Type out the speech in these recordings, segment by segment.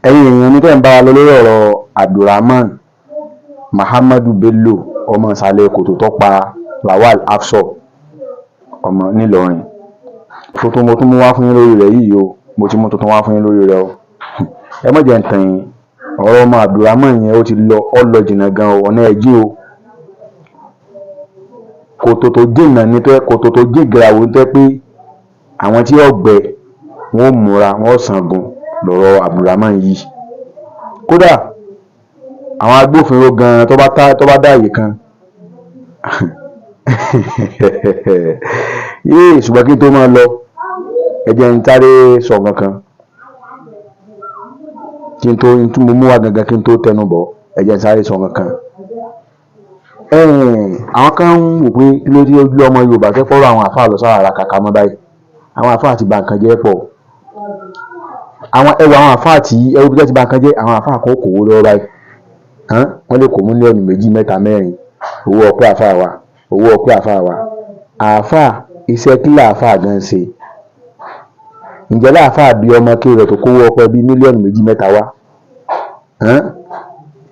Ẹ̀yin èèyàn mi tẹ́ ń bá wa lọ lórí ọ̀rọ̀ Abdulrahman Muhammadu Bello, ọmọ ìsàlẹ̀ kòtò tó pa Lawal Hafsat ọmọ ńìlọrin. Tuntun mo tún mú wá fún yín lórí rẹ̀ yìí o, mo ti mú tuntun wá fún yín lórí rẹ̀ o. Ẹ má jẹ́ ń tàn yín, ọ̀rọ̀ ọmọ Abdulrahman yẹn, ó ti lọ, ó lọ jìnnà gan o, ọ̀nà ẹ̀ jìn o. Kòtò tó jìnnà ní tó, kòtò tó jìn gìràwó tó jẹ́ pé àwọn tí ó gbẹ́ wọn ó múra wọn ó sangun lọ́rọ̀ Abdulrahman yìí. Kódà àwọn agbófinró gan-an, tó bá dáàyè kan yéè. Ṣùgbọ́n kí n tó máa lọ, ẹ jẹ́ n sáré sọ nǹkan kan kí n tó tí mo mú wá gangan, kí n tó tẹnu bọ̀. Ẹ jẹ́ n sáré sọ nǹkan kan. Àwọn kan ń wò pé kí ló dé ojú ọmọ Yorùbá fẹ́ fọ́rọ̀ àwọn àáfàá lọ sára kàkà mọ́ báyìí. Àwọn àáfàá ti ba nǹkan jẹ́ pọ̀. Àwọn ẹwà àwọn àáfàá tí ẹwù bí wọ́n ti ba nǹkan jẹ́, àwọn àáfàá kan ó kówó lọ́wọ́ báyìí, wọ́n lè kó mílíọ̀nù 2, 3, 4, owó ọpẹ́ àáfàá wa, owó ọpẹ́ àáfàá wa. Àáfàá, iṣẹ́ kí làáfàá gan ṣe? Ǹjẹ́ láàfáà bí ọmọ kí rẹ̀ tó kówó ọpẹ́ bíi mílíọ̀nù 2, 3 wá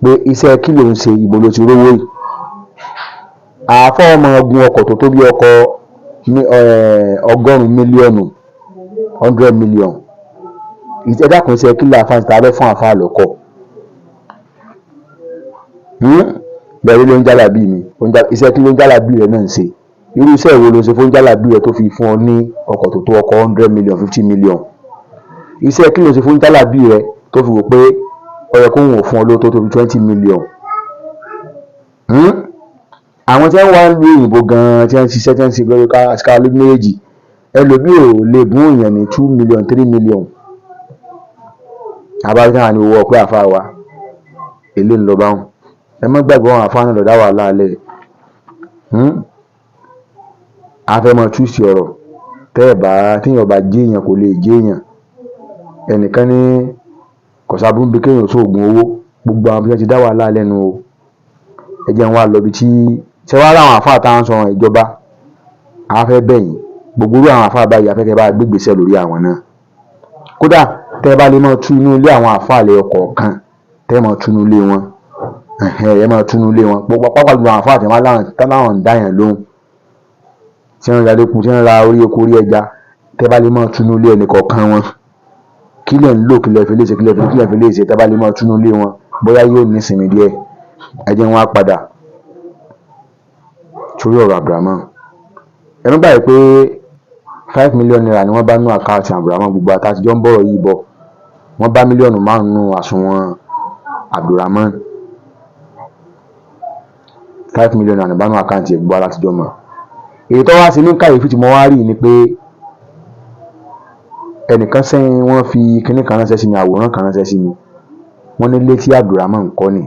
pé iṣẹ́ kí ló ń ṣe, ibo ló ti rówó yìí? Àáfàá ọmọ gun ọkọ̀ tó tó bí ọkọ̀ 100 mílíọ̀nù, 100 million. Ẹ dákun, iṣẹ́ kí làáfàá ta lọ fún àáfàá lọ́kọ̀? Bẹ́ẹ̀ ló ń jálàbí mi, iṣẹ́ kí ló ń jálàbí rẹ̀ náà ń ṣe? Irú iṣẹ́ wo ló ṣe fún jálàbí rẹ̀ tó fi fún ọ ní ọkọ̀ tó tó ọkọ̀ 100 million, 50 million? Iṣẹ́ kí ló ṣe fún jálàbí rẹ̀ tó fi wò pé ó yẹ kóun ò fún ọ lówó tó tó 20 million? Àwọn tí wọ́n wá ń lu òyìnbó gan-an, tí wọ́n ń ṣiṣẹ́, tí wọ́n ń ṣe lórí ká lójú méjèèjì, ẹlòmíì ò lè bún èèyàn ní 2 million, 3 million. Abájá ní owó ọpẹ́ àáfàá wa èlé ń lọ báwọn. Ẹ má gbàgbé, àwọn àáfàá náà lọ dá wàhálà lẹ̀. A fẹ́ mọ túùsì ọ̀rọ̀ tẹ́ ẹ̀ bá téèyàn bá jéèyàn, kò lè jéèyàn. Ẹnìkan ní kọ̀sáburú bí kéèyàn sóògùn owó. Gbogbo àwọn bí wọ́n ti dá wàhálà lẹ́nu o. Ẹ jẹ́ n wá lọ ibi tí ṣé wàá ráwọn àáfàá táwọn sọ ìjọba àwọn fẹ́ bẹ̀ yín. Gbogbo irú àwọn àáfàá báyìí, afẹ́kẹ́ bá gbégbèsè lórí àwọn náà. Kódà tẹ́ ẹ bá lè máa tú inú ilé àwọn àáfàá lẹ́yọ kọ̀ọ̀kan, tẹ́ ẹ máa tú inú ilé wọn, ẹ máa tú inú ilé wọn pápá jùlọ, àwọn àáfàá tí wọ́n láwọn ń dá yàn lóhùn, tí wọ́n ń ra lékun, tí wọ́n ń ra orí eku, orí ẹja, tẹ́ ẹ bá lè máa tú inú ilé ẹnì kọ̀ọ̀kan wọn, kí lẹ̀ ń lò, kí lẹ̀ fi lè ṣe, kí lẹ̀ fi lè ṣe, tẹ́ ẹ bá lè máa tú inú ilé wọn, bóyá yóò nísinmi díẹ̀. Ẹ jẹ́ wọn á padà sórí ọ̀rọ̀ Abdulrahman. Ẹ má gbàgbé pé ₦5 million ni wọ́n bá nú àkáǹtì Abdulrahman. Gbogbo àtàtijọ́ ń bọ̀rọ̀ yìí bọ̀, wọ́n bá mílíọ̀nù 5 nínú àsùnwọ̀n Abdulrahman. ₦5 million bá nú àkáǹtì ẹ̀, gbogbo alátijọ́ mọ̀. Èyí tó wá sí ní kàyéfì tí mo wá rí ni pé ẹnìkan sẹ́yìn, wọ́n fi kinní kan ránṣẹ́ sí mi, àwòrán kan ránṣẹ́ sí mi. Wọ́n ní ilé tí Abdulrahman ń kọ́ ni,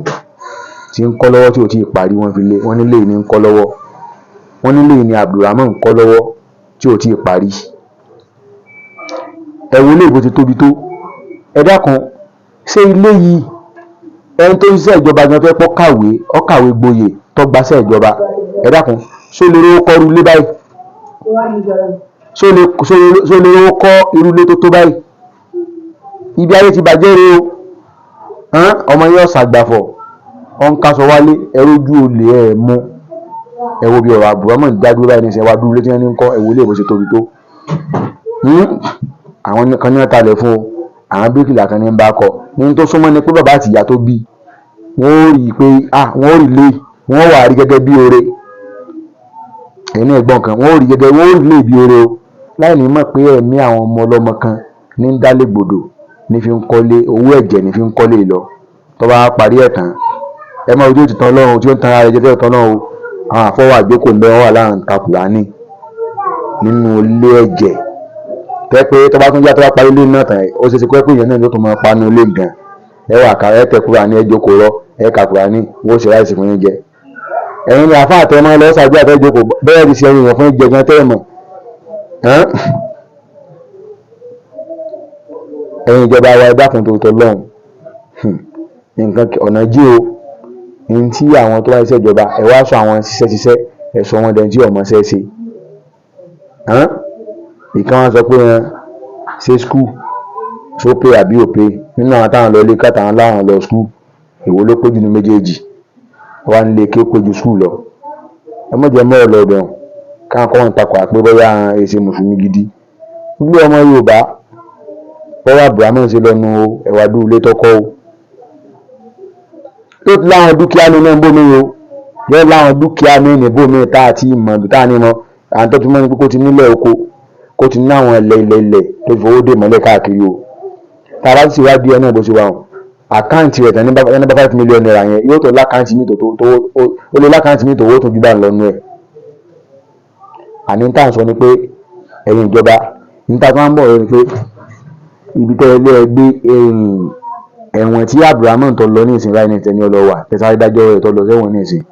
tí ń kọ́ lọ́wọ́, tí ò tí ì parí. Wọ́n fi lé, wọ́n nílé ní ń kọ́ lọ́wọ́, wọ́n nílé ní Abdulrahman ń kọ́ lọ́wọ́ tí ò tí ì parí. Ẹ wo ilé ìbò ti tóbi tó. Ẹ dákun, ṣé ilé yìí, ẹni tó ń ṣiṣẹ́ ìjọba gan fẹ́ pọ́ kàwé, ó kàwé gboyè, tó gbaṣẹ́ ìjọba, ẹ dákun, ṣó lè rówó kọ́ irú ilé báyìí? Ṣó lè rówó kọ́ irú ilé tó tó báyìí? Ibi ayé ti bàjẹ́ rèé o. Ọmọ yẹn ọ̀sàgbàfọ̀, ọ̀ ń kaṣọ wálé, ẹ rójú olè ẹ̀ mú. Ẹ wo bí ọ̀rọ̀ Abdulrahman dá dúró báyìí nísìnyí, wá dúró létí wọn ní ń kọ́. Ẹ wo ilé ìbò ṣe tóbi tó. Àwọn kan ní wọ́n talẹ̀ fún o, àwọn bíríkìlà kan ní ń bá kọ́. Ní tó súnmọ́ ni pé bàbá àti ìyá tó bí wọ́n ó rí i pé ah, wọ́n ó rí lé, wọ́n wà á rí gẹ́gẹ́ bí oore. Ẹ̀yin náà gbọ́n kan, wọ́n ó rí gẹ́gẹ́, wọ́n ó rí lé bí oore o, láì ní mọ̀ pé ẹ̀mí àwọn ọmọ ọlọ́mọ kan ní ń dálé gbòdò, ní fi ń kọ́lé, owó ẹ̀jẹ̀ ní fi ń kọ́lé lọ. Tó bá parí ẹ̀ tán, ẹ máa ojú òtítọ́ Ọlọ́run tí ó ń tan ara rẹ̀ jẹ́ tẹ́lẹ̀ tán náà o. Àwọn àfọwọ́ àjókòó ń bẹ, wọ́n wà láwọn ń ta Kùránì nínú ilé ẹ̀jẹ̀ tẹ́ pé tó bá tún yá, tó bá parí ilé náà tán, ó ṣeé ṣe pé èèyàn náà ló tún máa panu ilé gan. Ẹ wà ká ẹ tẹ Kùránì, ẹ jókòó rọ, ẹ ka Kùránì, wọ́n ó ṣe ráìsì fún yín jẹ. Ẹ̀yin ni àfáà tẹ máa lọ ṣàdúrà, tẹ́ jókòó bẹ́ẹ̀ ti ṣe ẹyin èèyàn fún jẹ gan tẹ́ ẹ mọ̀. Ẹ̀yin ìjọba wa, ẹ dákun tó tọ́ lọ́hùn, nǹkan ọ̀nà jí o. Ní tí àwọn tó wá ṣiṣẹ́ ìjọba, ẹ wá sọ àwọn ṣiṣẹ́ ṣiṣẹ́, ẹ sọ wọn dẹni tí ọmọ ṣẹ́ ṣe. Ìkan wọn sọ pé ẹ ṣe school Ṣó pé àbí ò pé? Nínú àwọn táwọn lọ ilé kéwú àtàwọn láwọn lọ school, èwo ló pé jù nínú méjèèjì? Wọ́n wá nílé kéwú pé ju school lọ. Ẹ má jẹ́ mọ́rọ̀ lọ bẹ̀rùn káwọn kọ́ wọn takò àpé bóyá èsì mùsùlùmí gidi. Ilé ọmọ Yorùbá bọ́wọ́ Abdulrahman ṣe lọ́nu o, ẹ̀wà dúró ilé tọkọ o. Yóò ti láwọn dúkìá mi náà ń bómi o, yóò láwọn dúkìá mi ní bómi tá a ti mọ̀ tá a ní mọ̀. Àwọn tó ti mọ̀ ní pé kó ti nílẹ̀ oko, kó ti ní àwọn ilẹ̀ ilẹ̀ ilẹ̀ tó fi fowó dè mọ́lẹ̀ káàkiri o. Tá a bá sì wá díẹ̀ náà bó ṣe wà hàn, account rẹ̀ tán ní bá ₦5 million yẹn, yóò tó l'account mi tó tó ó lé l'account mi tó owó tó ju bá ń lọ nú ẹ̀. Àní tá à ń sọ ni pé ẹ̀yin ìjọba ní tá a tún wá ń bọ̀ ni pé ibi tẹ́ ẹ lé ẹ gbé ẹ̀wọ̀n tí Abdulrahman tó lọ ní ìsìn báyìí ní ìtẹ́ni ọlọ́wà tẹ̀sán adájọ́ rẹ̀ tó lọ sẹ́wọ̀n ní ìsìn.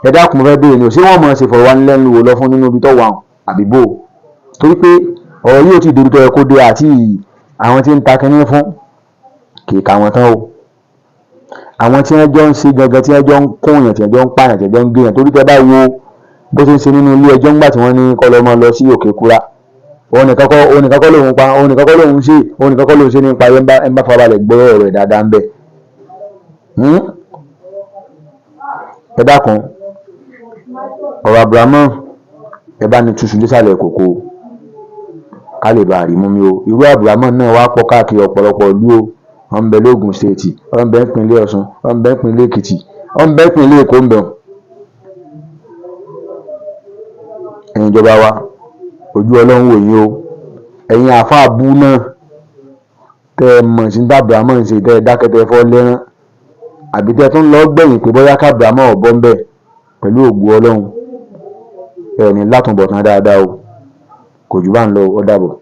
Ẹ dákun, mo fẹ́ béèrè ni o, ṣé wọ́n mọ̀ ṣe fọ̀rọ̀wánilẹ́nuwò lọ fún nínú ibi tó wà hàn àbí bò? Torí pé ọ̀rọ̀ yìí ò tí ì débi tó yẹ kó dé, àti àwọn tí ń ta kinní fún kì í ka wọn tán o. Àwọn tí wọ́n jọ ń ṣe gangan, tí wọ́n jọ ń kún èèyàn, tí wọ́n jọ ń pààyàn, tí wọ́n jọ ń gé èèyàn, torí tẹ́ bá wo bó ṣe ń ṣe nínú ilé ẹjọ́ ńgbà tí wọ́n ní kó lọ máa lọ sí Òkè Kúrá, òun nìkan kọ́, òun nìkan kọ́ lòun pa, òun nìkan kọ́ lòun ṣe, òun nìkan kọ́ lòun ṣe nípa ẹ̀ ń bá farabalẹ̀ gbọ́ ọ̀rọ̀ ẹ̀ dáadáa ń bẹ̀. Ẹ dákun, ọ̀rọ̀ Abdulrahman, ẹ bá ní túṣu désàlẹ̀ kòkó ká lè bá a rí mú mi o. Irú Abdulrahman náà wá pọ̀ káàkiri ọ̀pọ̀lọpọ̀ ìlú o. Wọ́n ń bẹ lógùn State, wọ́n ń bẹ nípìnlẹ̀ Ọ̀ṣun, wọ́n ń bẹ nípìnlẹ̀ Èkìtì, wọ́n ń bẹ nípìnlẹ̀ Èkó ń bẹ. Ẹ̀yin ìjọba wa, ojú Ọlọ́run wò yín o. Ẹ̀yin àáfàá bú náà tẹ́ ẹ mọ̀ sí Abdulrahman ṣe, tẹ́ ẹ dákẹ́, tẹ́ ẹ fọ́ lẹ́rán, àbí tẹ́ ẹ tún lọ gbẹ̀yìn pé bóyá kábùrámọ̀ ọ̀bọ ń bẹ̀, pẹ̀lú ògo Ọlọ́run, ẹ ní látúbọ̀tán dáadáa o. Kò jù bá ń lọ, ó dàbọ̀.